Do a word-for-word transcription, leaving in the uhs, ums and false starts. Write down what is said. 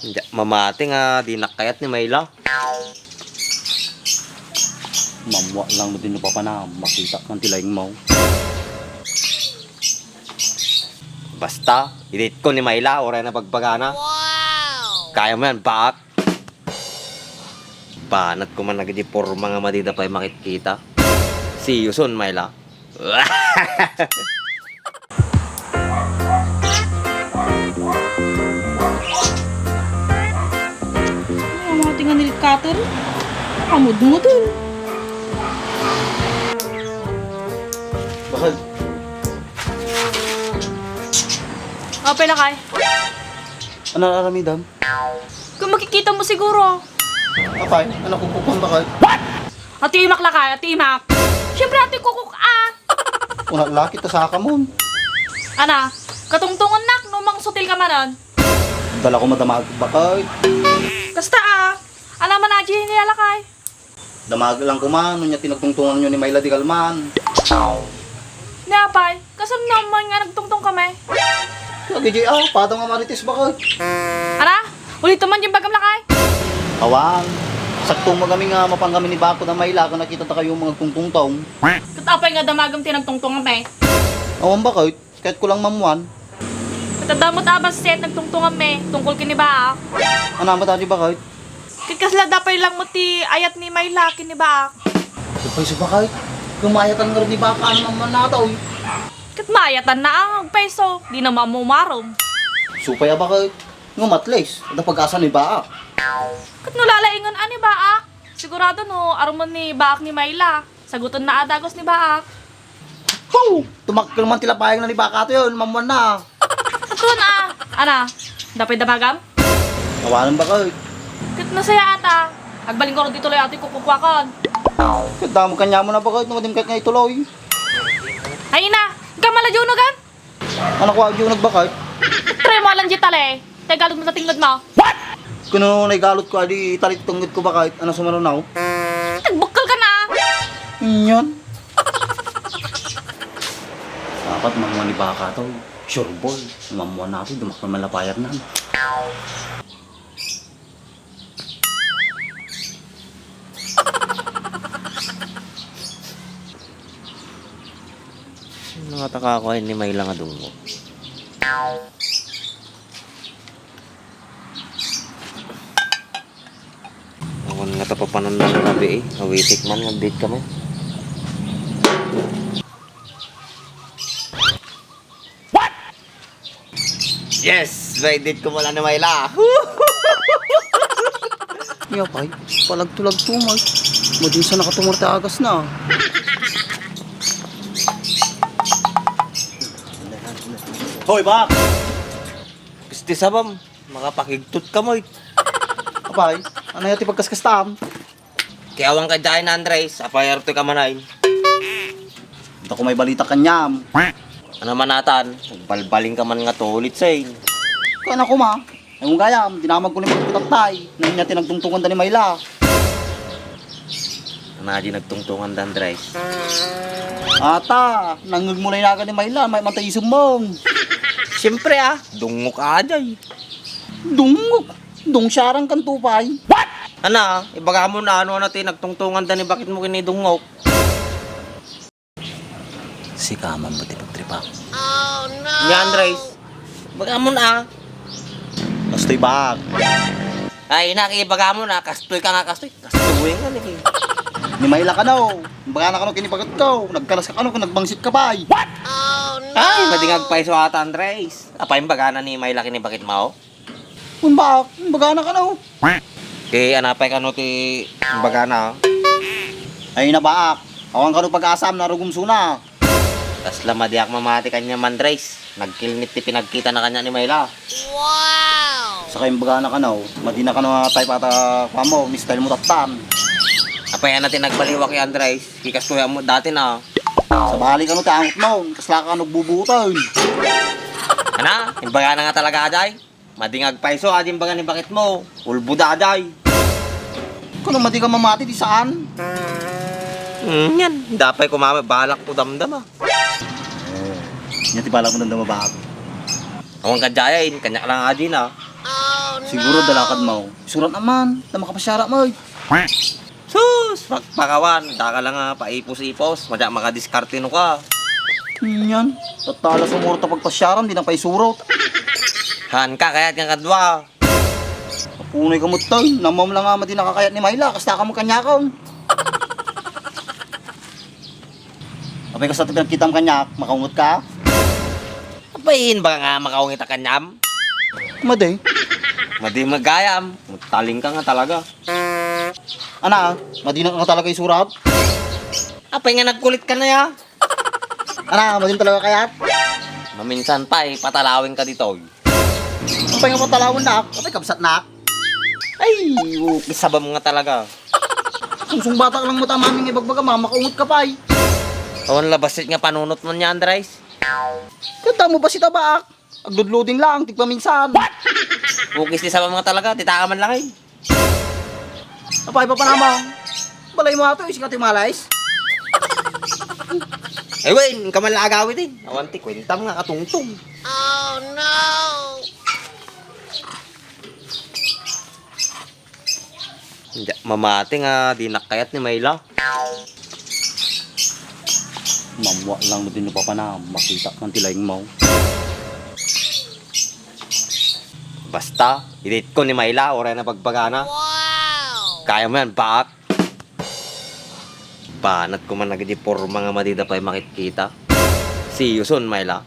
Diak mamati nga dinak kayat ni Myla. Mamua lang no din napapana, makita kan ti laing mo. Basta, idit ko ni Myla, uray na bagbagana. Kaya mo yan, baak. Banat ko man nagiti porma nga madida pay makitkita. See you soon, Myla. Ano nga mga tinganil cutter? Amudmudon. Bakit? Apay, lakay. Ano aramidam? Kung makikita mo siguro. Apay, ano kung kukuan bakit? Ati imak, lakay, ati imak. Siyempre, ati kukuk, ah. Una, laki ta sa kamon. Ana, katungtungan nak, no mangsutil ka manan. Dala ko madamag bakit? Kasta, ah. Ana man, aji, niya, lakay. Damag lang kuman, no niya tinagtungtungan nyo ni Myla di kalman. Ni apay, kasan naman nga nagtungtong kami? Lagi di, ah, padang nga marites bakit? Ana, ulit man yung bagam, lakay. Awan, sakto mo kami nga mapang kami ni Bako na Myla, kung nakita ta kayo mga tungtungtong. Kat apay nga damagam tinagtungtong kami? Awan bakit? Kahit ko lang mamuan. Katadamot a bassit nagtungtungan mi tungkol ken ni Baak. Anamat a di bakit? Ket kasla dapay lang mo ti ayat ni Myla ken ni Baak. Dapay sa bakit? Kung maayatan nga rin ni Baak, ano man nataw? Ket maayatan na ang agpayso, di na mamumarom. Supay a bakit? Ngem at least, adda pag-asa ni Baak. Ket no lalaingan a ni Baak, sigurado no aruman ni Baak ni Myla. Saguton na a dagos ni Baak. Ho! Tumakkel man ti lapayag na ni Baak ato yun, mamuan na. Saguton a. Ana, dapay damagam? Awanan bakit? Ket nasaya ata. Agbalin ko dito loy atoy kukukuakon. Ket damo kanya mo na bakit no madim ket nga ituloy. Ay na, ikaw malajunugan? Ano ko, agyo nagbakit? Try mo lang di tali. Tay galod mo sa tingod mo. What? Kuno naigalot ko, adi talit tungod ko bakit? Ano sumarunaw? Nagbukal ka na. Inyan. Dapat mamuan ni Baak to. Sure ball. Mamuan na to, dumakpan malapayag na. Nangataka ko ay ni Myla nga dungo. Awan nga tapapanan na nga bi, eh. Awitik man, nga date kami. What? Yes! May date ko mula ni Myla. Yapay, palagto-lagto, Mike. Madin sa nakatumor ta agas na. Hoy, Bak! Pisti sabam, makapakigtot ka, Mike. Apay, ano yung tipagkaskastam? Kay awan ka dyan, Andres. Apay, arto ka manay. Ito ko may balita kanyam. Ano man atan? Balbaling ka man nga tulit, Sain. Kaya na kuma. Ay, mong gayam, dinamag ko ni Magpitaktay. Nang niya tinagtungtungan da ni Myla. Ano di nagtungtungan da, Andres? Ata, nangag mo na inaga ni Myla, may mantay isumong. Siyempre, ah, dungok ka, Ajay. Dungok? Dung siarang kan tupay. What? Ana, ibaga mo na ano na ti nagtungtungan da ni bakit mo kinidungok. Sika man ba ti pagtripak? Ni Andres, ibaga mo na. Kastoy bag. Ay, na, ibaga mo na. Kastoy ka nga, kastoy. Kastoy nga, ni. Ni Mayla ka daw. Ibaga na kano kinipagat ko. Nagkalas ka kano kung nagbangsit ka pa, ay. What? Ay, madingag pa iso ata, Andres. Apay, ibaga na ni Mayla kinibakit mo? Kun baak, imbagana kano. Ti anapay kano ti imbagana? Ay na baak. Awan kano pag-asam, narugumsuna. Kasla madiak mamati kanya, Mandres. Nagkilnit ti pinagkita na kanya ni Mayla. Wow! Saka imbagana kano, madi na kano nga type ata kuan mo, ni style mo tattan. Apay na ti nagbaliwak ni Andres. Kikas ko mo dati na. Sabali kano ti angot mo, kasla kano bubutan. Ana, imbagana nga talaga, Ajay. Madingag payso, adi imbaga ni bakit mo. Ulbo da, Ajay. Kano madi ka mamati, di saan? Hmm, yan. Dapay ko mama, balak ko damdama. Eh, yan ti balak mo damdama, baak. Awan ka, Ajay, kanya ka lang, adi na. Siguro dalakad mo. Surat naman, na makapasiara mo. Sus! Pagpakawan, daka lang nga paipos-ipos, madya makadiskarte no ka. Yan, tatala sumurot ta pagpasiaran, di na paisurot. Han ka, kayat nga kadwa. Apunay ka mo, Toy. Namam lang nga, madi nakakayat ni Myla, kasta ka mo kanyakon. Apay, kasta ti pinagkitam kanyak, makaungot ka? Apay, in ba nga makaungit a kanyam? Madi. Madi magayam. Taling ka nga talaga. Ana, madi na nga talaga isurat. Apay nga nagkulit ka na ya? Ana, madi talaga kayat? Maminsan pa, eh, patalawin ka ditoy. Apay nga patalawin na? Apay kabsat na? Ay, isabam nga talaga. Sungsung bata lang mo tamaming ibagbaga, makaungot ka pa, eh. Awan labasit nga panunot mo niya, Andres. Kanta mo ba si Tabak? Agdudluding lang, tigpaminsan. Ukis ti sabam nga talaga, titaka man lang, eh. Apay, papanamang. Balay mo ato, isika ti malayas. Eh, wen, kaman lang agawid, eh. Awan ti kwentam nga katungtong. Oh, no! Diak mamati nga dinak kayat ni Myla. Mamwa lang mo din yung papana, makita man ti laing mo. Basta, idit ko ni Myla, oray na bagbagana. Wow! Kaya mo yan, baak. Banat ko man nagidi porma nga madida pa'y makitkita. See you soon, Myla.